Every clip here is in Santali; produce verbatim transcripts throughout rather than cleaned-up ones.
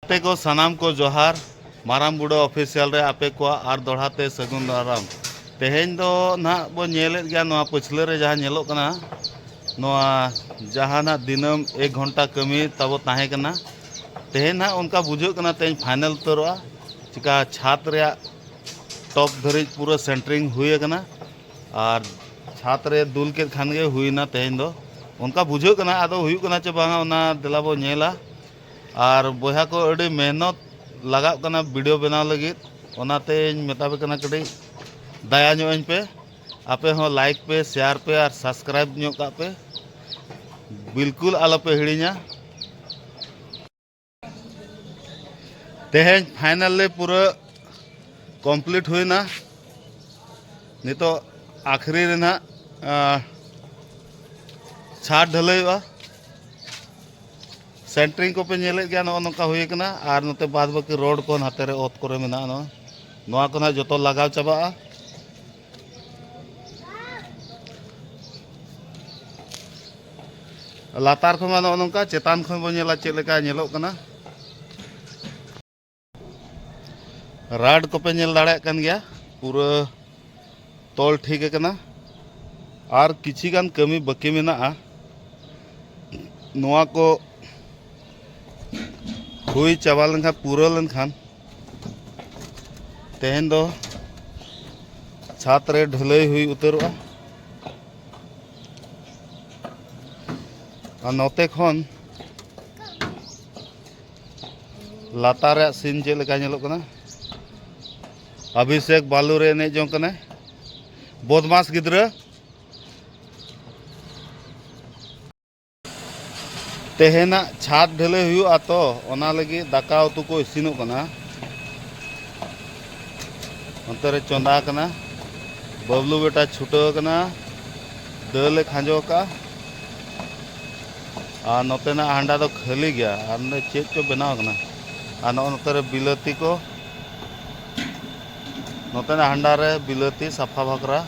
ᱛᱮ ᱠᱚ ᱥᱟᱱᱟᱢ ᱠᱚ ᱡᱚᱦᱟᱨ, ᱢᱟᱨᱟᱝ ᱵᱩᱰᱷᱟᱹ ᱚᱯᱷᱤᱥᱤᱭᱟᱞ ᱨᱮ ᱟᱯᱮ ᱠᱚᱣᱟᱜ ᱟᱨ ᱫᱚᱦᱲᱟ ᱛᱮ ᱥᱟᱹᱜᱩᱱ ᱫᱟᱨᱟᱢ᱾ ᱛᱮᱦᱮᱧ ᱫᱚ ᱱᱟᱦᱟᱜ ᱵᱚ ᱧᱮᱞᱮᱫ ᱜᱮᱭᱟ, ᱱᱚᱣᱟ ᱯᱟᱹᱪᱷᱞᱟᱹ ᱨᱮ ᱡᱟᱦᱟᱸ ᱧᱮᱞᱚᱜ ᱠᱟᱱᱟ, ᱱᱚᱣᱟ ᱡᱟᱦᱟᱸ ᱱᱟᱦᱟᱜ ᱫᱤᱱᱟᱹᱢ ᱮᱠ ᱜᱷᱚᱱᱴᱟ ᱠᱟᱹᱢᱤ ᱛᱟᱵᱚ ᱛᱟᱦᱮᱸ ᱠᱟᱱᱟ, ᱛᱮᱦᱮᱧ ᱱᱟᱦᱟᱜ ᱚᱱᱠᱟ ᱵᱩᱡᱷᱟᱹᱜ ᱠᱟᱱᱟ ᱛᱮᱦᱮᱧ ᱯᱷᱟᱭᱱᱮᱞ ᱩᱛᱟᱹᱨᱚᱜᱼᱟ᱾ ᱪᱤᱠᱟ ᱪᱷᱟᱫᱽ ᱨᱮᱭᱟᱜ ᱴᱚᱯ ᱫᱷᱟᱹᱨᱤᱡ ᱯᱩᱨᱟᱹ ᱥᱮᱱᱴᱨᱤᱝ ᱦᱩᱭ ᱟᱠᱟᱱᱟ ᱟᱨ ᱪᱷᱟᱫᱽ ᱨᱮ ᱫᱩᱞ ᱠᱮᱫ ᱠᱷᱟᱱ ᱜᱮ ᱦᱩᱭᱱᱟ ᱛᱮᱦᱮᱧ ᱫᱚ᱾ ᱚᱱᱠᱟ ᱵᱩᱡᱷᱟᱹᱜ ᱠᱟᱱᱟ, ᱟᱫᱚ ᱦᱩᱭᱩᱜ ᱠᱟᱱᱟ ᱪᱮ ᱵᱟᱝᱟ ᱚᱱᱟ ᱫᱮᱞᱟ ᱵᱚ ᱧᱮᱞᱟ᱾ ᱟᱨ ᱵᱚᱭᱦᱟ ᱠᱚ ᱟᱹᱰᱤ ᱢᱮᱦᱱᱚᱛ ᱞᱟᱜᱟᱜ ᱠᱟᱱᱟ ᱵᱷᱤᱰᱤᱭᱳ ᱵᱮᱱᱟᱣ ᱞᱟᱹᱜᱤᱫ, ᱚᱱᱟᱛᱮᱧ ᱢᱮᱛᱟ ᱯᱮ ᱠᱟᱱᱟ ᱠᱟᱹᱴᱤᱡ ᱫᱟᱭᱟ ᱧᱚᱜ ᱟᱹᱧ ᱯᱮ᱾ ᱟᱯᱮ ᱦᱚᱸ ᱞᱟᱭᱤᱠ ᱯᱮ, ᱥᱮᱭᱟᱨ ᱯᱮ ᱟᱨ ᱥᱟᱵᱥᱠᱨᱟᱭᱤᱵ ᱧᱚᱜ ᱠᱟᱜ ᱯᱮ᱾ ᱵᱤᱞᱠᱩᱞ ᱟᱞᱚᱯᱮ ᱦᱤᱲᱤᱧᱟ᱾ ᱛᱮᱦᱮᱧ ᱯᱷᱟᱭᱱᱟᱞᱤ ᱯᱩᱨᱟᱹ ᱠᱚᱢᱯᱞᱤᱴ ᱦᱩᱭᱱᱟ᱾ ᱱᱤᱛᱚᱜ ᱟᱠᱷᱨᱤ ᱨᱮ ᱱᱟᱦᱟᱜ, ᱟᱸ, ᱪᱷᱟᱴ ᱰᱷᱟᱹᱞᱟᱹᱭᱚᱜᱼᱟ᱾ ᱥᱮᱱᱴᱨᱤᱝ ᱠᱚᱯᱮ ᱧᱮᱞᱮᱫ ᱜᱮᱭᱟ, ᱱᱚᱜᱼᱚ ᱱᱚᱝᱠᱟ ᱦᱩᱭ ᱟᱠᱟᱱᱟ᱾ ᱟᱨ ᱱᱚᱛᱮ ᱵᱟᱫ ᱵᱟᱹᱠᱤ ᱨᱳᱰ ᱠᱚ ᱱᱟᱛᱮ ᱨᱮ ᱚᱛ ᱠᱚᱨᱮ ᱢᱮᱱᱟᱜᱼᱟ, ᱱᱚᱣᱟ, ᱱᱚᱣᱟ ᱠᱚ ᱱᱟᱦᱟᱜ ᱡᱚᱛᱚ ᱞᱟᱜᱟᱣ ᱪᱟᱵᱟᱜᱼᱟ᱾ ᱞᱟᱛᱟᱨ ᱠᱷᱚᱱ ᱢᱟ ᱱᱚᱜᱼᱚ ᱱᱚᱝᱠᱟ, ᱪᱮᱛᱟᱱ ᱠᱷᱚᱱ ᱵᱚᱱ ᱧᱮᱞᱟ ᱪᱮᱫ ᱞᱮᱠᱟ ᱧᱮᱞᱚᱜ ᱠᱟᱱᱟ᱾ ᱨᱟᱰ ᱠᱚᱯᱮ ᱧᱮᱞ ᱫᱟᱲᱮᱭᱟᱜ ᱠᱟᱱ ᱜᱮᱭᱟ, ᱯᱩᱨᱟᱹ ᱛᱚᱞ ᱴᱷᱤᱠ ᱟᱠᱟᱱᱟ᱾ ᱟᱨ ᱠᱤᱪᱷᱤ ᱜᱟᱱ ᱠᱟᱹᱢᱤ ᱵᱟᱹᱠᱤ ᱢᱮᱱᱟᱜᱼᱟ᱾ ᱱᱚᱣᱟ ᱠᱚ ᱦᱩᱭ ᱪᱟᱵᱟ ᱞᱮᱱᱠᱷᱟᱱ, ᱯᱩᱨᱟᱹᱣ ᱞᱮᱱᱠᱷᱟᱱ, ᱛᱮᱦᱮᱧ ᱫᱚ ᱪᱷᱟᱫᱽ ᱨᱮ ᱰᱷᱟᱹᱞᱟᱹᱭ ᱦᱩᱭ ᱩᱛᱟᱹᱨᱚᱜᱼᱟ᱾ ᱟᱨ ᱱᱚᱛᱮ ᱠᱷᱚᱱ ᱞᱟᱛᱟᱨ ᱨᱮᱭᱟᱜ ᱥᱤᱱ ᱪᱮᱫ ᱞᱮᱠᱟ ᱧᱮᱞᱚᱜ ᱠᱟᱱᱟ? ᱚᱵᱷᱤᱥᱮᱠ ᱵᱟᱞᱩ ᱨᱮ ᱮᱱᱮᱡ ᱡᱚᱝ ᱠᱟᱱᱟᱭ, ᱵᱚᱫᱢᱟᱥ ᱜᱤᱫᱽᱨᱟᱹ᱾ ᱛᱮᱦᱮᱧᱟᱜ ᱪᱷᱟᱫᱽ ᱰᱷᱟᱹᱞᱟᱹᱭ ᱦᱩᱭᱩᱜᱼᱟ ᱛᱚ, ᱚᱱᱟ ᱞᱟᱹᱜᱤᱫ ᱫᱟᱠᱟ ᱩᱛᱩ ᱠᱚ ᱤᱥᱤᱱᱚᱜ ᱠᱟᱱᱟ᱾ ᱚᱱᱛᱮ ᱨᱮ ᱪᱚᱸᱫᱟ ᱟᱠᱟᱱᱟ᱾ ᱵᱟᱹᱵᱞᱩ ᱵᱮᱴᱟ ᱪᱷᱩᱴᱟᱹᱣ ᱟᱠᱟᱱᱟ, ᱫᱟᱹᱞ ᱮ ᱠᱷᱟᱸᱡᱚ ᱟᱠᱟᱫᱼᱟ᱾ ᱟᱨ ᱱᱚᱛᱮᱱᱟᱜ ᱦᱟᱸᱰᱟ ᱫᱚ ᱠᱷᱟᱹᱞᱤ ᱜᱮᱭᱟ, ᱟᱨ ᱱᱚᱰᱮ ᱪᱮᱫ ᱪᱚ ᱵᱮᱱᱟᱣ ᱟᱠᱟᱱᱟ᱾ ᱟᱨ ᱱᱚᱜᱼᱚ ᱱᱚᱛᱮ ᱨᱮ ᱵᱤᱞᱟᱹᱛᱤ ᱠᱚ, ᱱᱚᱛᱮᱱᱟᱜ ᱦᱟᱸᱰᱟ ᱨᱮ ᱵᱤᱞᱟᱹᱛᱤ ᱥᱟᱯᱷᱟ ᱵᱷᱟᱠᱨᱟ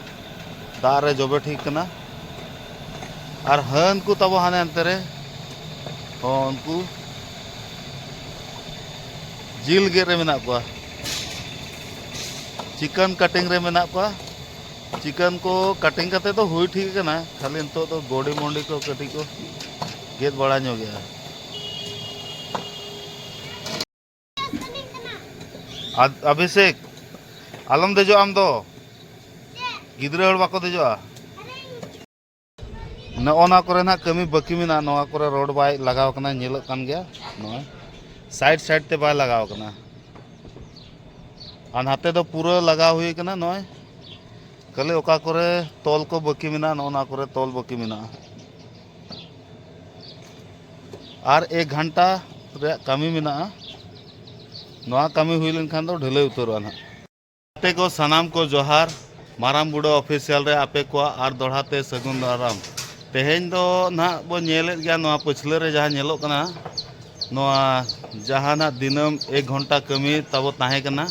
ᱫᱟᱜ ᱨᱮ ᱡᱚᱵᱮ ᱴᱷᱤᱠ ᱠᱟᱱᱟ᱾ ᱟᱨ ᱦᱟᱹᱱ ᱠᱚ ᱛᱟᱵᱚ ᱦᱟᱱᱮ ᱦᱟᱱᱛᱮ ᱨᱮ, ᱦᱚᱸ, ᱩᱱᱠᱩ ᱡᱤᱞ ᱜᱮᱫ ᱨᱮ ᱢᱮᱱᱟᱜ ᱠᱚᱣᱟ, ᱪᱤᱠᱮᱱ ᱠᱟᱴᱤᱝ ᱨᱮ ᱢᱮᱱᱟᱜ ᱠᱚᱣᱟ᱾ ᱪᱤᱠᱮᱱ ᱠᱚ ᱠᱟᱴᱤᱝ ᱠᱟᱛᱮ ᱫᱚ ᱦᱩᱭ ᱴᱷᱤᱠ ᱟᱠᱟᱱᱟ, ᱠᱷᱟᱹᱞᱤ ᱱᱤᱛᱚᱜ ᱫᱚ ᱜᱚᱰᱤ ᱢᱚᱱᱰᱤ ᱠᱚ ᱠᱟᱹᱴᱤᱡ ᱠᱚ ᱜᱮᱫ ᱵᱟᱲᱟ ᱧᱚᱜᱮᱜᱼᱟ᱾ ᱟᱫ-, ᱚᱵᱷᱤᱥᱮᱠ, ᱟᱞᱚᱢ ᱫᱮᱡᱚᱜᱼᱟ ᱟᱢ ᱫᱚ᱾ ᱜᱤᱫᱽᱨᱟᱹ ᱦᱚᱲ ᱵᱟᱠᱚ ᱫᱮᱡᱚᱜᱼᱟ᱾ ᱱᱚᱜᱼᱚ ᱱᱚᱣᱟ ᱠᱚᱨᱮ ᱱᱟᱜ ᱠᱟᱹᱢᱤ ᱵᱟᱹᱠᱤ ᱢᱮᱱᱟᱜᱼᱟ᱾ ᱱᱚᱣᱟ ᱠᱚᱨᱮ ᱨᱳᱰ ᱵᱟᱭ ᱞᱟᱜᱟᱣ ᱠᱟᱱᱟ, ᱧᱮᱞᱚᱜ ᱠᱟᱱ ᱜᱮᱭᱟ᱾ ᱱᱚᱜᱼᱚᱭ ᱥᱟᱭᱤᱰ ᱥᱟᱭᱤᱰ ᱛᱮ ᱵᱟᱭ ᱞᱟᱜᱟᱣ ᱠᱟᱱᱟ᱾ ᱟᱨ ᱱᱟᱛᱮ ᱫᱚ ᱯᱩᱨᱟᱹ ᱞᱟᱜᱟᱣ ᱦᱩᱭ ᱠᱟᱱᱟ᱾ ᱱᱚᱜᱼᱚᱭ ᱠᱷᱟᱹᱞᱤ ᱚᱠᱟ ᱠᱚᱨᱮ ᱛᱚᱞ ᱠᱚ ᱵᱟᱹᱠᱤ ᱢᱮᱱᱟᱜᱼᱟ, ᱱᱚᱜᱼᱚ ᱱᱚᱣᱟ ᱠᱚᱨᱮ ᱛᱚᱞ ᱵᱟᱹᱠᱤ ᱢᱮᱱᱟᱜᱼᱟ᱾ ᱟᱨ ᱮᱠ ᱜᱷᱚᱱᱴᱟ ᱨᱮᱭᱟᱜ ᱠᱟᱹᱢᱤ ᱢᱮᱱᱟᱜᱼᱟ᱾ ᱱᱚᱣᱟ ᱠᱟᱹᱢᱤ ᱦᱩᱭ ᱞᱮᱱᱠᱷᱟᱱ ᱫᱚ ᱰᱷᱟᱹᱞᱟᱹᱭ ᱩᱛᱟᱹᱨᱚᱜᱼᱟ ᱱᱟᱦᱟᱜ᱾ ᱜᱟᱛᱮ ᱠᱚ ᱥᱟᱱᱟᱢ ᱠᱚ ᱡᱚᱦᱟᱨ, ᱢᱟᱨᱟᱝ ᱵᱩᱰᱷᱟᱹ ᱚᱯᱷᱤᱥᱤᱭᱟᱞ ᱨᱮ ᱟᱯᱮ ᱠᱚᱣᱟᱜ ᱟᱨ ᱫᱚᱦᱲᱟ ᱛᱮ ᱥᱟᱹᱜᱩᱱ ᱫᱟᱨᱟᱢ᱾ ᱛᱮᱦᱮᱧ ᱫᱚ ᱱᱟᱦᱟᱜ ᱵᱚ ᱧᱮᱞᱮᱫ ᱜᱮᱭᱟ, ᱱᱚᱣᱟ ᱯᱟᱹᱪᱷᱞᱟᱹ ᱨᱮ ᱡᱟᱦᱟᱸ ᱧᱮᱞᱚᱜ ᱠᱟᱱᱟ, ᱱᱚᱣᱟ ᱡᱟᱦᱟᱸ ᱱᱟᱜ ᱫᱤᱱᱟᱹᱢ ᱮᱠ ᱜᱷᱚᱱᱴᱟ ᱠᱟᱹᱢᱤ ᱛᱟᱵᱚ ᱛᱟᱦᱮᱸ ᱠᱟᱱᱟ,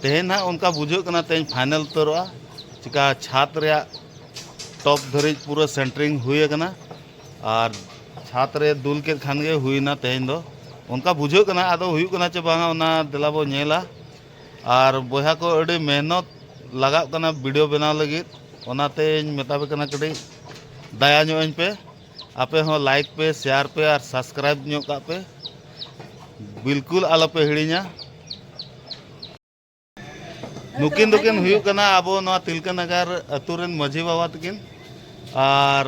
ᱛᱮᱦᱮᱧ ᱱᱟᱦᱟᱜ ᱚᱱᱠᱟ ᱵᱩᱡᱷᱟᱹᱜ ᱠᱟᱱᱟ ᱛᱮᱦᱮᱧ ᱯᱷᱟᱭᱱᱮᱞ ᱩᱛᱟᱹᱨᱚᱜᱼᱟ᱾ ᱪᱤᱠᱟ ᱪᱷᱟᱫᱽ ᱨᱮᱭᱟᱜ ᱴᱚᱯ ᱫᱷᱟᱹᱨᱤᱡ ᱯᱩᱨᱟᱹ ᱥᱮᱱᱴᱨᱤᱝ ᱦᱩᱭ ᱟᱠᱟᱱᱟ᱾ ᱟᱨ ᱪᱷᱟᱫᱽ ᱨᱮ ᱫᱩᱞ ᱠᱮᱫ ᱠᱷᱟᱱ ᱜᱮ ᱦᱩᱭᱱᱟ ᱛᱮᱦᱮᱧ ᱫᱚ᱾ ᱚᱱᱠᱟ ᱵᱩᱡᱷᱟᱹᱜ ᱠᱟᱱᱟ, ᱟᱫᱚ ᱦᱩᱭᱩᱜ ᱠᱟᱱᱟ ᱪᱮ ᱵᱟᱝᱟ, ᱚᱱᱟ ᱫᱮᱞᱟ ᱵᱚ ᱧᱮᱞᱟ᱾ ᱟᱨ ᱵᱚᱭᱦᱟ ᱠᱚ ᱟᱹᱰᱤ ᱢᱮᱦᱱᱚᱛ ᱞᱟᱜᱟᱜ ᱠᱟᱱᱟ ᱵᱷᱤᱰᱤᱭᱳ ᱵᱮᱱᱟᱣ ᱞᱟᱹᱜᱤᱫ, ᱚᱱᱟᱛᱮᱧ ᱢᱮᱛᱟ ᱯᱮ ᱠᱟᱱᱟ ᱠᱟᱹᱴᱤᱡ ᱫᱟᱭᱟ ᱧᱚᱜ ᱟᱹᱧ ᱯᱮ᱾ ᱟᱯᱮ ᱦᱚᱸ ᱞᱟᱭᱤᱠ ᱯᱮ, ᱥᱮᱭᱟᱨ ᱯᱮ ᱟᱨ ᱥᱟᱵᱥᱠᱨᱟᱭᱤᱵ ᱧᱚᱜ ᱠᱟᱜ ᱯᱮ, ᱵᱤᱞᱠᱩᱞ ᱟᱞᱚ ᱯᱮ ᱦᱤᱲᱤᱧᱟ᱾ ᱱᱩᱠᱤᱱ ᱫᱚᱠᱤᱱ ᱦᱩᱭᱩᱜ ᱠᱟᱱᱟ ᱟᱵᱚ ᱱᱚᱣᱟ ᱛᱤᱞᱠᱟᱹ ᱱᱟᱜᱟᱨ ᱟᱹᱛᱩ ᱨᱮᱱ ᱢᱟᱹᱡᱷᱤ ᱵᱟᱵᱟ ᱛᱟᱹᱠᱤᱱ᱾ ᱟᱨ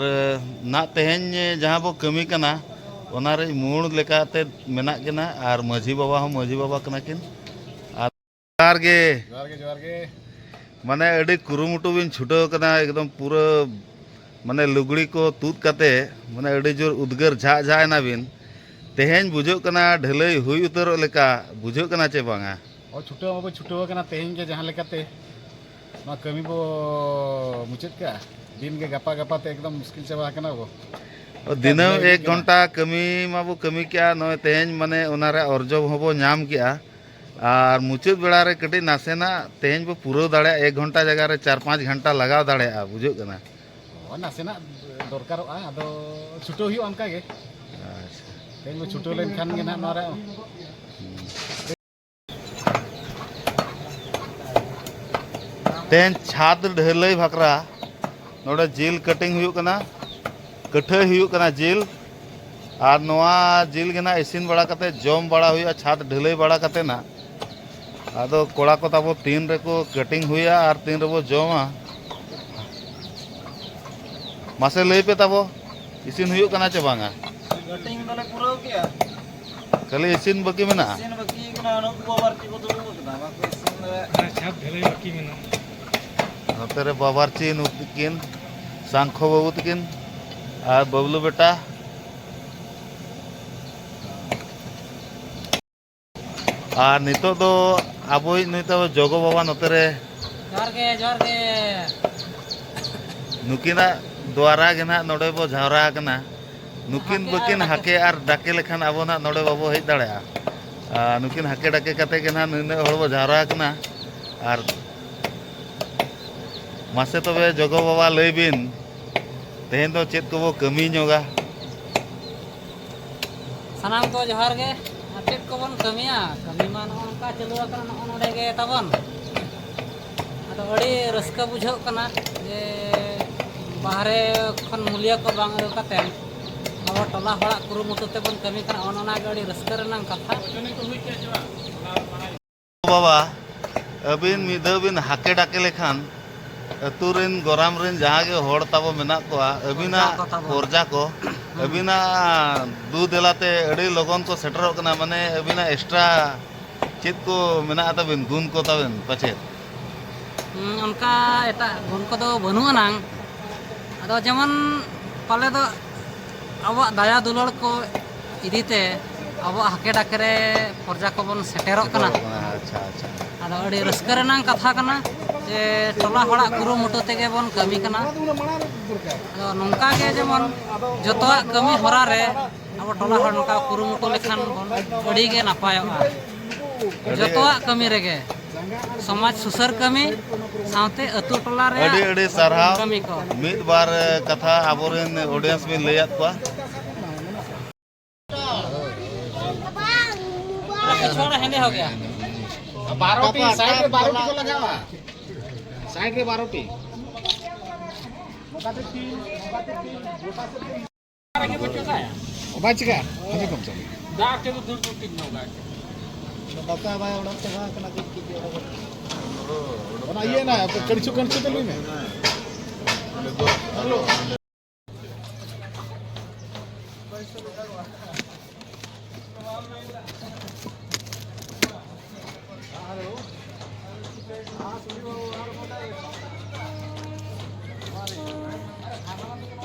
ᱱᱟᱜ ᱛᱮᱦᱮᱧ ᱡᱟᱦᱟᱸ ᱵᱚ ᱠᱟᱹᱢᱤ ᱠᱟᱱᱟ, ᱚᱱᱟ ᱨᱮ ᱢᱩᱬ ᱞᱮᱠᱟᱛᱮ ᱢᱮᱱᱟᱜ ᱠᱤᱱᱟ᱾ ᱟᱨ ᱢᱟᱹᱡᱷᱤ ᱵᱟᱵᱟ ᱦᱚᱸ ᱢᱟᱹᱡᱷᱤ ᱵᱟᱵᱟ ᱠᱟᱱᱟ ᱠᱤᱱ᱾ ᱟᱨ ᱡᱚᱦᱟᱨ ᱜᱮ᱾ ᱡᱚᱦᱟᱨ ᱜᱮ, ᱡᱚᱦᱟᱨ ᱜᱮ᱾ ᱢᱟᱱᱮ ᱟᱹᱰᱤ ᱠᱩᱨᱩᱢᱩᱴᱩ ᱵᱤᱱ ᱪᱷᱩᱴᱟᱹᱣ ᱠᱟᱱᱟ, ᱮᱠᱫᱚᱢ ᱯᱩᱨᱟᱹ ᱢᱟᱱᱮ ᱞᱩᱜᱽᱲᱤ ᱠᱚ ᱛᱩᱫ ᱠᱟᱛᱮ, ᱢᱟᱱᱮ ᱟᱹᱰᱤ ᱡᱳᱨ ᱩᱫᱽᱜᱟᱹᱨ ᱡᱷᱟᱜ ᱡᱷᱟᱜ ᱮᱱᱟ ᱵᱤᱱ᱾ ᱛᱮᱦᱮᱧ ᱵᱩᱡᱷᱟᱹᱜ ᱠᱟᱱᱟ ᱰᱷᱟᱹᱞᱟᱹᱭ ᱦᱩᱭ ᱩᱛᱟᱹᱨᱚᱜ ᱞᱮᱠᱟ ᱵᱩᱡᱷᱟᱹᱜ ᱠᱟᱱᱟ ᱪᱮ ᱵᱟᱝᱟ? ᱚ, ᱪᱷᱩᱴᱟᱹᱣ ᱢᱟᱵᱚ ᱪᱷᱩᱴᱟᱹᱣ ᱟᱠᱟᱱᱟ, ᱛᱮᱦᱮᱧ ᱜᱮ ᱡᱟᱦᱟᱸ ᱞᱮᱠᱟᱛᱮ ᱱᱚᱣᱟ ᱠᱟᱹᱢᱤ ᱵᱚ ᱢᱩᱪᱟᱹᱫ ᱠᱟᱜᱼᱟ᱾ ᱫᱤᱱ ᱜᱮ ᱜᱟᱯᱟ ᱜᱟᱯᱟ ᱛᱮ ᱮᱠᱫᱚᱢ ᱢᱩᱥᱠᱤᱞ ᱪᱟᱵᱟ ᱟᱠᱟᱱᱟ ᱵᱚ᱾ ᱚ, ᱫᱤᱱᱟᱹᱢ ᱰᱷᱟᱹᱞᱟᱹᱭ ᱮᱠ ᱦᱩᱭᱩᱜ ᱠᱟᱱᱟ᱾ ᱜᱷᱚᱱᱴᱟ ᱠᱟᱹᱢᱤ ᱢᱟᱵᱚ ᱠᱟᱹᱢᱤ ᱠᱮᱜᱼᱟ, ᱱᱚᱜᱼᱚᱭ ᱛᱮᱦᱮᱧ ᱢᱟᱱᱮ ᱚᱱᱟ ᱨᱮ ᱚᱨᱡᱚ ᱦᱚᱸᱵᱚ ᱧᱟᱢ ᱠᱮᱜᱼᱟ᱾ ᱟᱨ ᱢᱩᱪᱟᱹᱫ ᱵᱮᱲᱟ ᱨᱮ ᱠᱟᱹᱴᱤᱡ ᱱᱟᱥᱮᱱᱟᱜ ᱛᱮᱦᱮᱧ ᱵᱚ ᱯᱩᱨᱟᱹᱣ ᱫᱟᱲᱮᱭᱟᱜᱼᱟ, ᱮᱠ ᱜᱷᱚᱱᱴᱟ ᱡᱟᱭᱜᱟ ᱨᱮ ᱪᱟᱨ ᱯᱟᱸᱪ ᱜᱷᱚᱱᱴᱟ ᱞᱟᱜᱟᱣ ᱫᱟᱲᱮᱭᱟᱜᱼᱟ, ᱵᱩᱡᱷᱟᱹᱜ ᱠᱟᱱᱟ᱾ ᱦᱳᱭ, ᱱᱟᱥᱮᱱᱟᱜ ᱫᱚᱨᱠᱟᱨᱚᱜᱼᱟ, ᱟᱫᱚ ᱪᱷᱩᱴᱟᱹᱣ ᱦᱩᱭᱩᱜᱼᱟ ᱚᱱᱠᱟ ᱜᱮ᱾ ᱟᱪᱪᱷᱟ᱾ ᱛᱮᱦᱮᱧ ᱵᱚ ᱪᱷᱩᱴᱟᱹᱣ ᱞᱮᱱᱠᱷᱟᱱ ᱜᱮ ᱱᱟᱦᱟᱜ ᱱᱚᱣᱟ ᱨᱮ ᱛᱮᱦᱮᱧ ᱪᱷᱟᱫᱽ ᱰᱷᱟᱹᱞᱟᱹᱭ ᱵᱷᱟᱠᱨᱟ ᱱᱚᱰᱮ ᱡᱤᱞ ᱠᱟᱴᱤᱝ ᱦᱩᱭᱩᱜ ᱠᱟᱱᱟ, ᱠᱟᱹᱴᱷᱟᱹᱭ ᱦᱩᱭᱩᱜ ᱠᱟᱱᱟ ᱡᱤᱞ᱾ ᱟᱨ ᱱᱚᱣᱟ ᱡᱤᱞ ᱜᱮ ᱱᱟᱜ ᱤᱥᱤᱱ ᱵᱟᱲᱟ ᱠᱟᱛᱮ ᱡᱚᱢ ᱵᱟᱲᱟ ᱦᱩᱭᱩᱜᱼᱟ, ᱪᱷᱟᱫᱽ ᱰᱷᱟᱹᱞᱟᱹᱭ ᱵᱟᱲᱟ ᱠᱟᱛᱮ ᱱᱟᱜ᱾ ᱟᱫᱚ ᱠᱚᱲᱟ ᱠᱚ ᱛᱟᱵᱚ ᱛᱤᱱ ᱨᱮᱠᱚ ᱠᱟᱴᱤᱝ ᱦᱩᱭᱟ ᱟᱨ ᱛᱤᱱ ᱨᱮᱵᱚ ᱡᱚᱢᱟ, ᱢᱟᱥᱮ ᱞᱟᱹᱭ ᱯᱮ ᱛᱟᱵᱚ, ᱤᱥᱤᱱ ᱦᱩᱭᱩᱜ ᱠᱟᱱᱟ ᱪᱮ ᱵᱟᱝᱟ? ᱠᱟᱴᱤᱝ ᱫᱚᱞᱮ ᱯᱩᱨᱟᱹᱣ ᱠᱮᱜᱼᱟ᱾ ᱠᱷᱟᱹᱞᱤ ᱤᱥᱤᱱ ᱵᱟᱹᱠᱤ ᱢᱮᱱᱟᱜᱼᱟ? ᱤᱥᱤᱱ ᱵᱟᱹᱠᱤ ᱠᱟᱱᱟ, ᱱᱩᱠᱩ ᱵᱟᱵᱟ ᱟᱨ ᱪᱮᱫ ᱠᱚ ᱫᱩᱲᱩᱵ ᱟᱠᱟᱱᱟ, ᱵᱟᱠᱚ ᱤᱥᱤᱱ ᱫᱟᱲᱮᱭᱟᱜ ᱠᱟᱱᱟ᱾ ᱟᱪᱪᱷᱟ, ᱰᱷᱟᱹᱞᱟᱹᱭ ᱵᱟᱹᱠᱤ ᱢᱮᱱᱟᱜᱼᱟ᱾ ᱱᱚᱛᱮ ᱨᱮ ᱵᱟᱵᱟᱨᱪᱤ ᱱᱩᱠᱤᱱ, ᱥᱟᱝᱠᱷᱚ ᱵᱟᱹᱵᱩ ᱛᱟᱹᱠᱤᱱ ᱟᱨ ᱵᱟᱹᱵᱞᱩ ᱵᱮᱴᱟ᱾ ᱟᱨ ᱱᱤᱛᱚᱜ ᱫᱚ ᱟᱵᱚᱭᱤᱡ ᱱᱩᱭ ᱛᱟᱵᱚ ᱡᱚᱜᱚ ᱵᱟᱵᱟ ᱱᱚᱛᱮ ᱨᱮ᱾ ᱡᱚᱦᱟᱨ ᱜᱮ, ᱡᱚᱦᱟᱨ ᱜᱮ᱾ ᱱᱩᱠᱤᱱᱟᱜ ᱫᱩᱣᱟᱨᱟ ᱜᱮ ᱱᱟᱦᱟᱜ ᱱᱚᱰᱮ ᱵᱚ ᱡᱟᱣᱨᱟ ᱟᱠᱟᱱᱟ᱾ ᱱᱩᱠᱤᱱ ᱦᱟᱠᱮ ᱵᱟᱹᱠᱤᱱ ᱟᱨ ᱰᱟᱠᱮ᱾ ᱦᱟᱠᱮ ᱞᱮᱠᱷᱟᱱ ᱟᱵᱚ ᱱᱟᱦᱟᱜ ᱱᱚᱰᱮ ᱵᱟᱵᱚ ᱦᱮᱡ ᱫᱟᱲᱮᱭᱟᱜᱼᱟ᱾ ᱟᱨ ᱱᱩᱠᱤᱱ ᱦᱟᱠᱮ ᱰᱟᱠᱮ ᱠᱟᱛᱮ ᱜᱮ ᱱᱟᱦᱟᱜ ᱱᱩᱱᱟᱹᱜ ᱦᱚᱲ ᱵᱚ ᱡᱟᱣᱨᱟ ᱟᱠᱟᱱᱟ᱾ ᱟᱨ ᱢᱟᱥᱮ ᱛᱚᱵᱮ ᱡᱚᱜᱚ ᱵᱟᱵᱟ ᱞᱟᱹᱭ ᱵᱤᱱ, ᱛᱮᱦᱮᱧ ᱫᱚ ᱪᱮᱫ ᱠᱚᱵᱚ ᱠᱟᱹᱢᱤ ᱧᱚᱜᱟ? ᱥᱟᱱᱟᱢ ᱠᱚ ᱡᱚᱦᱟᱨ ᱜᱮ᱾ ᱟᱨ ᱪᱮᱫ ᱠᱚᱵᱚᱱ ᱠᱟᱹᱢᱤᱭᱟ? ᱠᱟᱹᱢᱤ ᱢᱟ ᱱᱚᱜᱼᱚ ᱱᱚᱝᱠᱟ ᱪᱟᱹᱞᱩ ᱟᱠᱟᱱᱟ, ᱱᱚᱜᱼᱚ ᱱᱚᱰᱮ ᱜᱮ ᱛᱟᱵᱚᱱ᱾ ᱟᱫᱚ ᱟᱹᱰᱤ ᱨᱟᱹᱥᱠᱟᱹ ᱵᱩᱡᱷᱟᱹᱜ ᱠᱟᱱᱟ ᱡᱮ ᱵᱟᱦᱨᱮ ᱠᱷᱚᱱ ᱢᱩᱞᱤᱭᱟᱹ ᱠᱚ ᱵᱟᱝ ᱟᱹᱜᱩ ᱠᱟᱛᱮ ᱟᱵᱚ ᱴᱚᱞᱟ ᱦᱚᱲᱟᱜ ᱠᱩᱨᱩᱢᱩᱴᱩ ᱛᱮᱵᱚᱱ ᱠᱟᱹᱢᱤ ᱠᱟᱱᱟ, ᱚᱱ ᱚᱱᱟ ᱜᱮ ᱟᱹᱰᱤ ᱨᱟᱹᱥᱠᱟᱹ ᱨᱮᱱᱟᱜ ᱠᱟᱛᱷᱟ᱾ ᱵᱟᱵᱟ, ᱟᱹᱵᱤᱱ ᱢᱤᱫ ᱫᱷᱟᱣ ᱵᱤᱱ ᱦᱟᱠᱮ ᱰᱟᱠᱮ ᱞᱮᱠᱷᱟᱱ ᱟᱹᱛᱩ ᱨᱮᱱ ᱜᱚᱨᱟᱢ ᱨᱮᱱ ᱡᱟᱦᱟᱸ ᱜᱮ ᱦᱚᱲ ᱛᱟᱵᱚ ᱢᱮᱱᱟᱜ ᱠᱚᱣᱟ, ᱟᱹᱵᱤᱱᱟᱜ ᱯᱚᱨᱡᱟ ᱠᱚ ᱛᱟᱵᱚ᱾ ᱯᱚᱨᱡᱟ ᱠᱚ, ᱦᱩᱸ᱾ ᱟᱹᱵᱤᱱᱟᱜ ᱫᱩ ᱫᱮᱞᱟ ᱛᱮ ᱟᱹᱰᱤ ᱞᱚᱜᱚᱱ ᱠᱚ ᱥᱮᱴᱮᱨᱚᱜ ᱠᱟᱱᱟ, ᱢᱟᱱᱮ ᱟᱹᱵᱤᱱᱟᱜ ᱮᱠᱥᱴᱨᱟ ᱪᱮᱫ ᱠᱚ ᱢᱮᱱᱟᱜᱼᱟ ᱛᱟᱵᱤᱱ, ᱜᱩᱱ ᱠᱚ ᱛᱟᱵᱤᱱ ᱯᱟᱪᱮᱫ? ᱦᱩᱸ, ᱚᱱᱠᱟ ᱮᱴᱟᱜ ᱜᱩᱱ ᱠᱚᱫᱚ ᱵᱟᱹᱱᱩᱜ ᱟᱱᱟᱝ᱾ ᱟᱫᱚ ᱡᱮᱢᱚᱱ ᱯᱟᱞᱮ ᱫᱚ ᱟᱵᱚᱣᱟᱜ ᱫᱟᱭᱟ ᱫᱩᱞᱟᱹᱲ ᱠᱚ ᱤᱫᱤ ᱛᱮ ᱟᱵᱚᱣᱟᱜ ᱦᱟᱠᱮ ᱰᱟᱠᱮ ᱨᱮ ᱯᱚᱨᱡᱟ ᱠᱚᱵᱚᱱ ᱥᱮᱴᱮᱨᱚᱜ ᱠᱟᱱᱟ᱾ ᱥᱮᱴᱮᱨᱚᱜ ᱠᱟᱱᱟ, ᱟᱪᱪᱷᱟ, ᱟᱪᱪᱷᱟ᱾ ᱟᱫᱚ ᱟᱹᱰᱤ ᱨᱟᱹᱥᱠᱟᱹ ᱨᱮᱱᱟᱝ ᱠᱟᱛᱷᱟ ᱠᱟᱱᱟ ᱡᱮ ᱴᱚᱞᱟ ᱦᱚᱲᱟᱜ ᱠᱩᱨᱩᱢᱩᱴᱩ ᱛᱮᱜᱮ ᱵᱚᱱ ᱠᱟᱹᱢᱤ ᱠᱟᱱᱟ᱾ ᱟᱫᱚ ᱱᱚᱝᱠᱟ ᱜᱮ ᱡᱮᱢᱚᱱ ᱡᱚᱛᱚᱣᱟᱜ ᱠᱟᱹᱢᱤ ᱦᱚᱨᱟ ᱨᱮ ᱟᱵᱚ ᱴᱚᱞᱟ ᱦᱚᱲ ᱱᱚᱝᱠᱟ ᱠᱩᱨᱩᱢᱩᱴᱩ ᱞᱮᱠᱷᱟᱱ ᱵᱚᱱ ᱟᱹᱰᱤ ᱜᱮ ᱱᱟᱯᱟᱭᱚᱜᱼᱟ᱾ ᱟᱹᱰᱤ ᱡᱚᱛᱚᱣᱟᱜ ᱠᱟᱹᱢᱤ ᱨᱮᱜᱮ, ᱥᱚᱢᱟᱡᱽ ᱥᱩᱥᱟᱹᱨ ᱠᱟᱹᱢᱤ ᱥᱟᱶᱛᱮ ᱟᱹᱛᱩ ᱴᱚᱞᱟ ᱨᱮᱭᱟᱜ ᱟᱹᱰᱤ ᱟᱹᱰᱤ ᱥᱟᱨᱦᱟᱣ᱾ ᱠᱟᱹᱢᱤ ᱠᱚ᱾ ᱢᱤᱫ ᱵᱟᱨ, ᱮ, ᱠᱟᱛᱷᱟ ᱟᱵᱚᱨᱮᱱ audience ᱵᱤᱱ ᱞᱟᱹᱭᱟᱫ ᱠᱚᱣᱟ᱾ ᱯᱤᱪᱷᱣᱟᱲᱟ ᱦᱮᱸᱫᱮ ᱦᱳ ᱜᱮᱭᱟ᱾ ᱵᱟᱨᱚᱴᱤ, side ᱨᱮ ᱵᱟᱨᱚᱴᱤ ᱠᱚ ᱞᱟᱜᱟᱣᱟ᱾ ᱥᱟᱭᱤᱰ ᱨᱮ ᱵᱟᱨᱚ ᱴᱤ᱾ ᱱᱚᱝᱠᱟᱛᱮ ᱛᱤᱱ, ᱱᱚᱝᱠᱟᱛᱮ ᱛᱤᱱ, ᱜᱚᱴᱟ ᱥᱮᱫ ᱛᱮ ᱵᱟᱭ ᱪᱤᱠᱟᱹᱜᱼᱟ, ᱦᱟᱡᱟᱨ ᱠᱚᱢ ᱪᱟᱞᱟᱜᱼᱟ᱾ ᱫᱟᱜ ᱛᱮᱫᱚ ᱫᱩᱨ ᱫᱩᱨ ᱛᱤᱧ ᱱᱚᱝᱠᱟ᱾ ᱫᱟᱠᱟ ᱵᱟᱭ ᱚᱰᱚᱠ ᱪᱟᱵᱟ ᱟᱠᱟᱱᱟ, ᱪᱮᱫ ᱪᱤᱠᱟᱹ ᱚᱰᱚᱠᱚᱜ ᱠᱟᱱᱟ? ᱚᱱᱟ ᱤᱭᱟᱹ ᱱᱟ, ᱠᱟᱹᱲᱪᱩ, ᱠᱟᱹᱲᱪᱩ ᱛᱮ ᱞᱟᱹᱭ ᱢᱮ᱾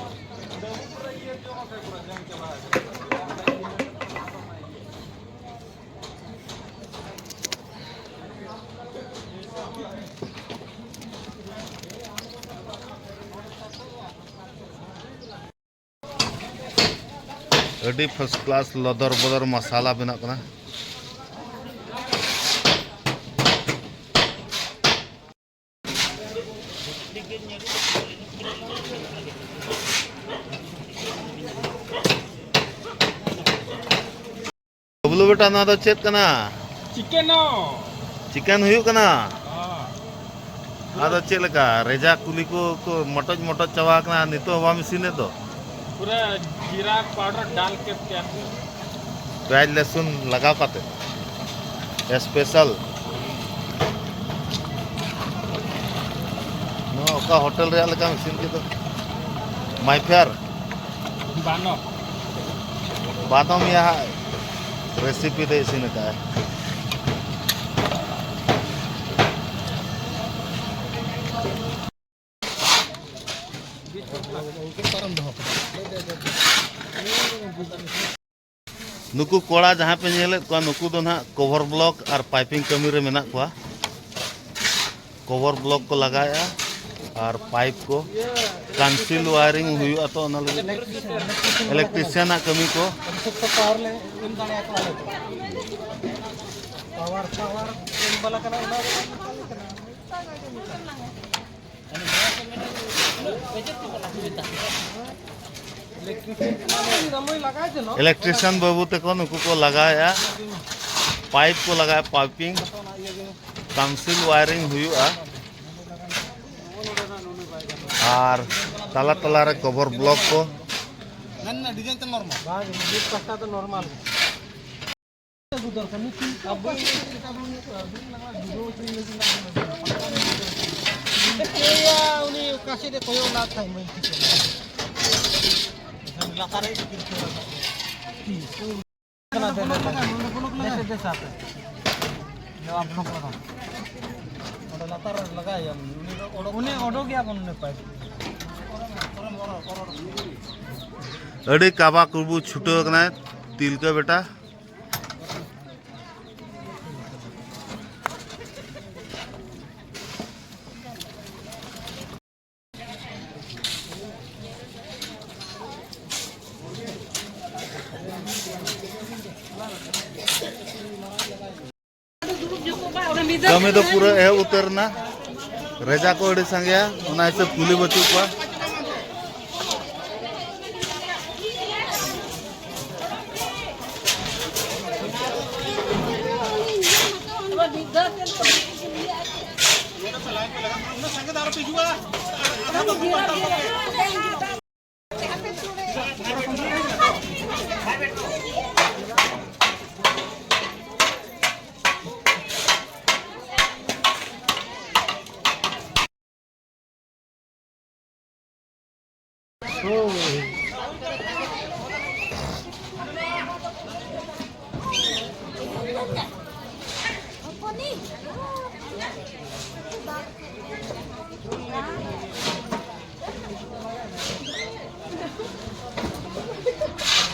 ᱟᱹᱰᱤ first class ᱞᱚᱫᱚᱨ ᱵᱚᱫᱚᱨ ᱢᱟᱥᱟᱞᱟ ᱵᱮᱱᱟᱜ ᱠᱟᱱᱟ᱾ ᱵᱟᱵᱞᱩ ᱵᱮᱴᱟ, ᱱᱚᱣᱟ ᱫᱚ ᱪᱮᱫ ᱠᱟᱱᱟ? ᱪᱤᱠᱮᱱ ᱦᱚᱸ᱾ ᱪᱤᱠᱮᱱ ᱦᱩᱭᱩᱜ ᱠᱟᱱᱟ? ᱦᱚᱸ᱾ ᱟᱫᱚ ᱪᱮᱫ ᱞᱮᱠᱟ? ᱨᱮᱡᱟ ᱠᱩᱞᱤ ᱠᱚ, ᱠᱚ ᱢᱚᱴᱚᱡ ᱢᱚᱴᱚᱡ ᱪᱟᱵᱟ ᱟᱠᱟᱱᱟ, ᱱᱤᱛᱚᱜ ᱦᱚᱸ ᱵᱟᱢ ᱤᱥᱤᱱᱮᱫ ᱫᱚ? ᱯᱩᱨᱟᱹ ᱡᱤᱨᱟ ᱯᱟᱣᱰᱟᱨ ᱰᱟᱞ ᱠᱮ ᱛᱮᱭᱟᱨ ᱦᱩᱭᱩᱜᱼᱟ᱾ ᱯᱮᱸᱭᱟᱡᱽ ᱞᱟᱹᱥᱩᱱ ᱞᱟᱜᱟᱣ ᱠᱟᱛᱮ special᱾ ᱱᱚᱣᱟ ᱚᱠᱟ ᱦᱳᱴᱮᱞ ᱨᱮᱭᱟᱜ ᱞᱮᱠᱟᱢ ᱤᱥᱤᱱ ᱠᱮᱫ ᱫᱚ? My Fair᱾ ᱵᱟᱱᱚ᱾ ᱵᱟᱫᱚᱢ ᱭᱟ ᱦᱟᱸᱜ recipe ᱫᱚ ᱤᱥᱤᱱ ᱟᱠᱟᱫᱼᱟᱭ᱾ ᱱᱩᱠᱩ ᱠᱚᱲᱟ ᱡᱟᱦᱟᱸ ᱯᱮ ᱧᱮᱞᱮᱫ ᱠᱚᱣᱟ, ᱱᱩᱠᱩ ᱫᱚ ᱱᱟᱦᱟᱜ cover block ᱟᱨ piping ᱠᱟᱹᱢᱤ ᱨᱮ ᱢᱮᱱᱟᱜ ᱠᱚᱣᱟ᱾ Cover block ᱠᱚ ᱞᱟᱜᱟᱣᱮᱫᱼᱟ ᱟᱨ pipe ᱠᱚ conceal wiring ᱦᱩᱭᱩᱜᱼᱟ, ᱛᱚ ᱚᱱᱟ ᱞᱟᱹᱜᱤᱫ electrician ᱟᱜ ᱠᱟᱹᱢᱤ ᱠᱚ᱾ Electrician ᱵᱟᱹᱵᱩ ᱛᱟᱠᱚ ᱱᱩᱠᱩ ᱠᱚ ᱞᱟᱜᱟᱣᱮᱫᱼᱟ, pipe ᱠᱚ ᱞᱟᱜᱟᱣᱮᱫᱼᱟ, piping, conceal wiring ᱦᱩᱭᱩᱜᱼᱟ᱾ ᱟᱨ ᱛᱟᱞᱟ ᱛᱟᱞᱟ ᱨᱮ ᱠᱚᱵᱷᱚᱨ ᱵᱞᱚᱠ ᱠᱚ᱾ ᱢᱮᱱ ᱢᱮ, ᱰᱤᱡᱟᱭᱤᱱ ᱛᱮ ᱱᱚᱨᱢᱟᱞ᱾ ᱵᱟᱝ, ᱢᱤᱫ ᱯᱟᱥᱴᱟ ᱫᱚ ᱱᱚᱨᱢᱟᱞ ᱜᱮ᱾ ᱟᱹᱜᱩ ᱫᱚᱨᱠᱟᱨ, ᱢᱤᱫᱴᱤᱡ ᱟᱵᱚ ᱤᱭᱟᱹᱭᱟ, ᱩᱱᱤ ᱚᱠᱟ ᱥᱮᱫ ᱮ ᱠᱚᱭᱚᱜ ᱞᱟᱫ ᱛᱟᱦᱮᱸ, ᱵᱟᱹᱧ ᱴᱷᱤᱠᱟᱹ ᱞᱮᱫᱟ᱾ ᱞᱟᱛᱟᱨ ᱨᱮ ᱤᱫᱤ ᱠᱮᱫᱟ᱾ ᱠᱟᱱᱟ, ᱫᱮ, ᱫᱮ, ᱫᱮ᱾ ᱫᱮ, ᱫᱮ, ᱫᱮ, ᱥᱟᱵ ᱯᱮ᱾ ᱱᱚᱣᱟ ᱵᱞᱚᱠ ᱞᱟᱜᱟᱣ᱾ ᱚᱸᱰᱮ ᱞᱟᱛᱟᱨ ᱨᱮ ᱞᱟᱜᱟᱣ ᱮᱭᱟ, ᱩᱱᱤ ᱫᱚ ᱚᱰᱚᱠ, ᱩᱱᱤ ᱚᱰᱚᱠ ᱜᱮᱭᱟ ᱵᱚᱱ, ᱩᱱᱤ ᱯᱟᱭᱤᱯ᱾ ᱟᱹᱰᱤ ᱠᱟᱵᱟ ᱠᱩᱵᱩ ᱪᱷᱩᱴᱟᱹᱣ ᱠᱟᱱᱟᱭ ᱛᱤᱞᱠᱟᱹ ᱵᱮᱴᱟ᱾ ᱠᱟᱹᱢᱤ ᱫᱚ ᱯᱩᱨᱟᱹ ᱮᱦᱚᱵ ᱩᱛᱟᱹᱨ ᱮᱱᱟ᱾ ᱨᱮᱡᱟ ᱠᱚ ᱟᱹᱰᱤ ᱥᱟᱸᱜᱮᱭᱟ, ᱚᱱᱟ ᱦᱤᱥᱟᱹᱵ ᱠᱩᱞᱤ ᱵᱟᱹᱪᱩᱜ ᱠᱚᱣᱟ᱾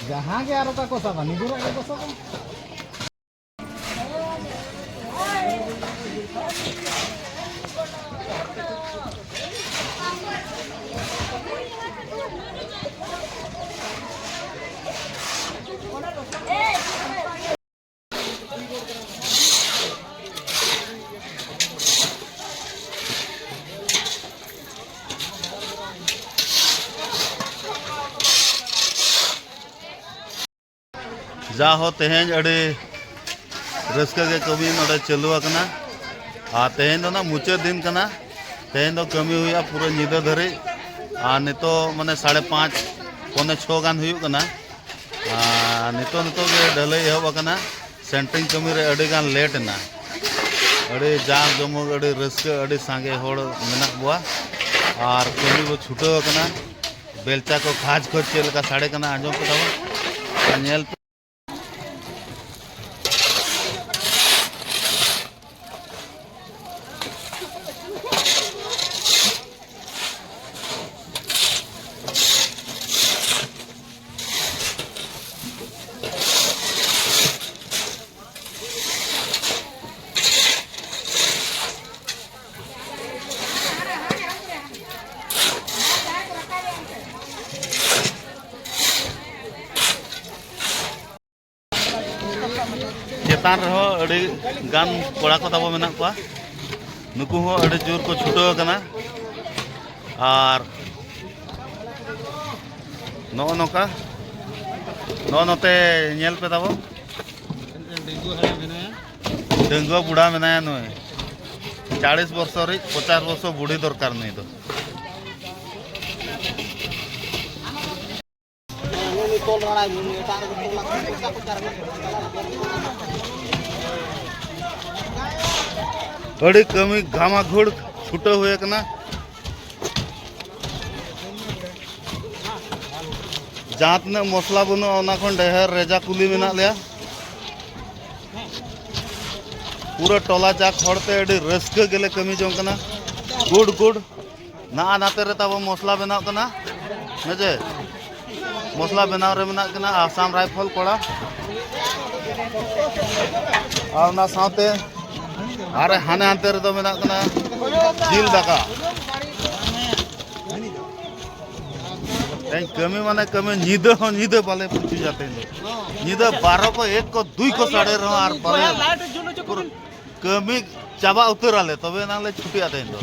ᱡᱟᱦᱟᱸ ᱜᱮ ᱟᱨ ᱚᱠᱟ ᱠᱚ ᱥᱟᱵᱟ, ᱱᱤᱡᱮᱨᱟᱜ ᱜᱮᱠᱚ ᱥᱟᱵᱟ᱾ ᱡᱟ ᱦᱚᱸ ᱛᱮᱦᱮᱧ ᱟᱹᱰᱤ ᱨᱟᱹᱥᱠᱟᱹ ᱜᱮ ᱠᱟᱹᱢᱤ ᱱᱚᱰᱮ ᱪᱟᱹᱞᱩ ᱟᱠᱟᱱᱟ᱾ ᱟᱨ ᱛᱮᱦᱮᱧ ᱫᱚ ᱱᱟᱜ ᱢᱩᱪᱟᱹᱫ ᱫᱤᱱ ᱠᱟᱱᱟ᱾ ᱛᱮᱦᱮᱧ ᱫᱚ ᱠᱟᱹᱢᱤ ᱦᱩᱭᱩᱜᱼᱟ ᱯᱩᱨᱟᱹ ᱧᱤᱫᱟᱹ ᱫᱷᱟᱹᱨᱤᱡ᱾ ᱟᱨ ᱱᱤᱛᱚᱜ ᱢᱟᱱᱮ ᱥᱟᱲᱮ ᱯᱟᱸᱪ, ᱯᱚᱱᱮ ᱪᱷᱚ ᱜᱟᱱ ᱦᱩᱭᱩᱜ ᱠᱟᱱᱟ᱾ ᱟᱨ ᱱᱤᱛᱚᱜ, ᱱᱤᱛᱚᱜ ᱜᱮ ᱰᱷᱟᱹᱞᱟᱹᱭ ᱮᱦᱚᱵ ᱟᱠᱟᱱᱟ᱾ ᱥᱮᱱᱴᱨᱤᱝ ᱠᱟᱹᱢᱤ ᱨᱮ ᱟᱹᱰᱤ ᱜᱟᱱ ᱞᱮᱴ ᱮᱱᱟ᱾ ᱟᱹᱰᱤ ᱡᱟᱸᱠ ᱡᱚᱢᱚᱠ, ᱟᱹᱰᱤ ᱨᱟᱹᱥᱠᱟᱹ, ᱟᱹᱰᱤ ᱥᱟᱸᱜᱮ ᱦᱚᱲ ᱢᱮᱱᱟᱜ ᱠᱚᱣᱟ᱾ ᱟᱨ ᱠᱟᱹᱢᱤ ᱵᱚ ᱪᱷᱩᱴᱟᱹᱣ ᱟᱠᱟᱱᱟ᱾ ᱵᱮᱞᱪᱟ ᱠᱚ ᱠᱷᱟᱡᱽ ᱠᱷᱚᱡᱽ ᱪᱮᱫ ᱞᱮᱠᱟ ᱥᱟᱰᱮ ᱠᱟᱱᱟ, ᱟᱸᱡᱚᱢ ᱠᱮᱫᱟ ᱵᱚᱱ᱾ ᱟᱨ ᱧᱮᱞ ᱯᱮ᱾ ᱪᱮᱛᱟᱱ ᱨᱮᱦᱚᱸ ᱟᱹᱰᱤ ᱜᱟᱱ ᱠᱚᱲᱟ ᱠᱚ ᱛᱟᱵᱚ ᱢᱮᱱᱟᱜ ᱠᱚᱣᱟ᱾ ᱱᱩᱠᱩ ᱦᱚᱸ ᱟᱹᱰᱤ ᱡᱳᱨ ᱠᱚ ᱪᱷᱩᱴᱟᱹᱣ ᱟᱠᱟᱱᱟ᱾ ᱟᱨ ᱱᱚᱜᱼᱚ ᱱᱚᱝᱠᱟ, ᱱᱚᱜᱼᱚ ᱱᱚᱛᱮ ᱧᱮᱞ ᱯᱮ ᱛᱟᱵᱚ᱾ ᱰᱟᱺᱜᱩᱣᱟᱹ ᱵᱩᱲᱦᱟ ᱢᱮᱱᱟᱭᱟ ᱱᱩᱭ᱾ ᱪᱟᱲᱤᱥ ᱵᱚᱨᱥᱚ ᱨᱤᱡ, ᱯᱚᱪᱟᱥ ᱵᱚᱨᱥᱚ ᱵᱩᱲᱦᱤ ᱫᱚᱨᱠᱟᱨ ᱱᱩᱭ ᱫᱚ᱾ ᱟᱹᱰᱤ ᱠᱟᱹᱢᱤ ᱜᱷᱟᱢᱟᱜᱷᱩᱲ ᱪᱷᱩᱴᱟᱹᱣ ᱦᱩᱭ ᱟᱠᱟᱱᱟ᱾ ᱡᱟᱦᱟᱸ ᱛᱤᱱᱟᱹᱜ ᱢᱚᱥᱞᱟ ᱵᱟᱹᱱᱩᱜᱼᱟ, ᱚᱱᱟ ᱠᱷᱚᱱ ᱰᱷᱮᱨ ᱨᱮᱡᱟ ᱠᱩᱞᱤ ᱢᱮᱱᱟᱜ ᱞᱮᱭᱟ᱾ ᱯᱩᱨᱟᱹ ᱴᱚᱞᱟ ᱡᱟᱠ ᱦᱚᱲᱛᱮ ᱟᱹᱰᱤ ᱨᱟᱹᱥᱠᱟᱹ ᱜᱮᱞᱮ ᱠᱟᱹᱢᱤ ᱡᱚᱝ ᱠᱟᱱᱟ᱾ Good good. ᱱᱟᱜᱼᱟ ᱱᱟᱛᱮ ᱨᱮ ᱛᱟᱵᱚ ᱢᱚᱥᱞᱟ ᱵᱮᱱᱟᱣ ᱠᱟᱱᱟ᱾ ᱦᱮᱸ ᱪᱮ? ᱢᱚᱥᱞᱟ ᱵᱮᱱᱟᱣ ᱨᱮ ᱢᱮᱱᱟᱜ ᱠᱤᱱᱟ ᱟᱥᱟᱢ ᱨᱟᱭᱯᱷᱚᱞ ᱠᱚᱲᱟ᱾ ᱟᱨ ᱚᱱᱟ ᱥᱟᱶᱛᱮ ᱟᱨ ᱦᱟᱱᱮ ᱦᱟᱱᱛᱮ ᱨᱮᱫᱚ ᱢᱮᱱᱟᱜ ᱠᱤᱱᱟ ᱡᱤᱞ ᱫᱟᱠᱟ᱾ ᱛᱮᱦᱮᱧ ᱠᱟᱹᱢᱤ ᱢᱟᱱᱮ ᱠᱟᱹᱢᱤ, ᱧᱤᱫᱟᱹ ᱦᱚᱸ ᱧᱤᱫᱟᱹ ᱵᱟᱞᱮ ᱯᱩᱪᱩᱡᱟ ᱛᱮᱦᱮᱧ ᱫᱚ᱾ ᱧᱤᱫᱟᱹ ᱵᱟᱨᱚ ᱠᱚ, ᱮᱠ ᱠᱚ, ᱫᱩᱭ ᱠᱚ ᱥᱟᱰᱮ ᱨᱮᱦᱚᱸ ᱟᱨ ᱵᱟᱞᱮ ᱠᱟᱹᱢᱤ ᱪᱟᱵᱟ ᱩᱛᱟᱹᱨᱟᱞᱮ, ᱛᱚᱵᱮ ᱮᱱᱟᱝ ᱞᱮ ᱪᱷᱩᱴᱤᱜᱼᱟ ᱛᱮᱦᱮᱧ ᱫᱚ᱾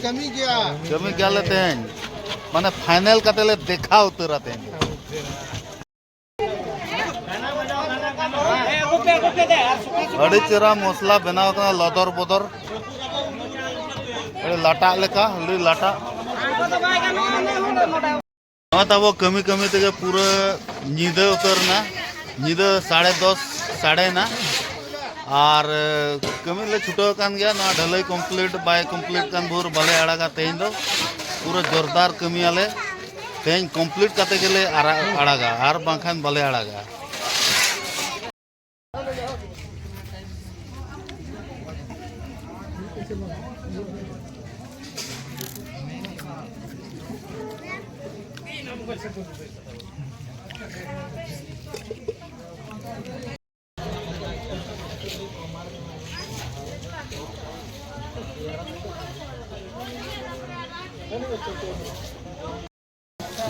ᱠᱟᱹᱢᱤ ᱜᱮᱭᱟ᱾ ᱠᱟᱹᱢᱤ ᱜᱮᱭᱟᱞᱮ ᱛᱮᱦᱮᱧ, ᱢᱟᱱᱮ ᱯᱷᱟᱭᱱᱮᱞ ᱠᱟᱛᱮ ᱞᱮ ᱫᱮᱠᱷᱟᱣ ᱩᱛᱟᱹᱨᱟ ᱛᱮᱦᱮᱧ ᱫᱚ᱾ ᱟᱹᱰᱤ ᱪᱮᱦᱨᱟ ᱢᱚᱥᱞᱟ ᱵᱮᱱᱟᱣ ᱠᱟᱱᱟ, ᱞᱚᱫᱚᱨ ᱵᱚᱫᱚᱨ᱾ ᱞᱟᱴᱟᱜ ᱞᱮᱠᱟ, ᱞᱟᱹᱭ ᱞᱟᱴᱟᱜ᱾ ᱱᱚᱣᱟ ᱛᱟᱵᱚ ᱠᱟᱹᱢᱤ ᱠᱟᱹᱢᱤ ᱛᱮᱜᱮ ᱯᱩᱨᱟᱹ ᱧᱤᱫᱟᱹ ᱩᱛᱟᱹᱨ ᱮᱱᱟ᱾ ᱧᱤᱫᱟᱹ ᱥᱟᱲᱮ ᱫᱚᱥ ᱥᱟᱰᱮᱭᱮᱱᱟ᱾ ᱟᱨ ᱠᱟᱹᱢᱤ ᱞᱮ ᱪᱷᱩᱴᱟᱹᱣ ᱟᱠᱟᱱ ᱜᱮᱭᱟ᱾ ᱱᱚᱣᱟ ᱰᱷᱟᱹᱞᱟᱹᱭ complete ᱵᱟᱭ complete ᱠᱟᱱ ᱵᱷᱳᱨ ᱵᱟᱞᱮ ᱟᱲᱟᱜᱟ ᱛᱮᱦᱮᱧ ᱫᱚ᱾ ᱯᱩᱨᱟᱹ ᱡᱳᱨᱫᱟᱨ ᱠᱟᱹᱢᱤᱭᱟᱞᱮ᱾ ᱛᱮᱦᱮᱧ complete ᱠᱟᱛᱮ ᱜᱮᱞᱮ ᱟᱨᱟ-, ᱟᱲᱟᱜᱟ, ᱟᱨ ᱵᱟᱝᱠᱷᱟᱱ ᱵᱟᱞᱮ ᱟᱲᱟᱜᱟ᱾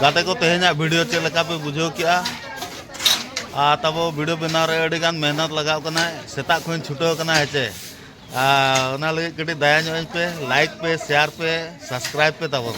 ᱜᱟᱛᱮ ᱠᱚ, ᱛᱮᱦᱮᱧᱟᱜ video ᱪᱮᱫ ᱞᱮᱠᱟ ᱯᱮ ᱵᱩᱡᱷᱟᱹᱣ ᱠᱮᱜᱼᱟ? ᱟᱨ ᱛᱟᱵᱚ video ᱵᱮᱱᱟᱣ ᱨᱮ ᱟᱹᱰᱤ ᱜᱟᱱ ᱢᱮᱦᱱᱚᱛ ᱞᱟᱜᱟᱣ ᱠᱟᱱᱟ, ᱥᱮᱛᱟᱜ ᱠᱷᱚᱱ ᱪᱷᱩᱴᱟᱹᱣ ᱠᱟᱱᱟ, ᱦᱮᱸ ᱪᱮ? ᱟᱨ ᱚᱱᱟ ᱞᱟᱹᱜᱤᱫ ᱠᱟᱹᱴᱤᱡ ᱫᱟᱭᱟ ᱧᱚᱜ ᱟᱹᱧ ᱯᱮ, like ᱯᱮ, share ᱯᱮ, subscribe ᱯᱮ ᱛᱟᱵᱚᱱ᱾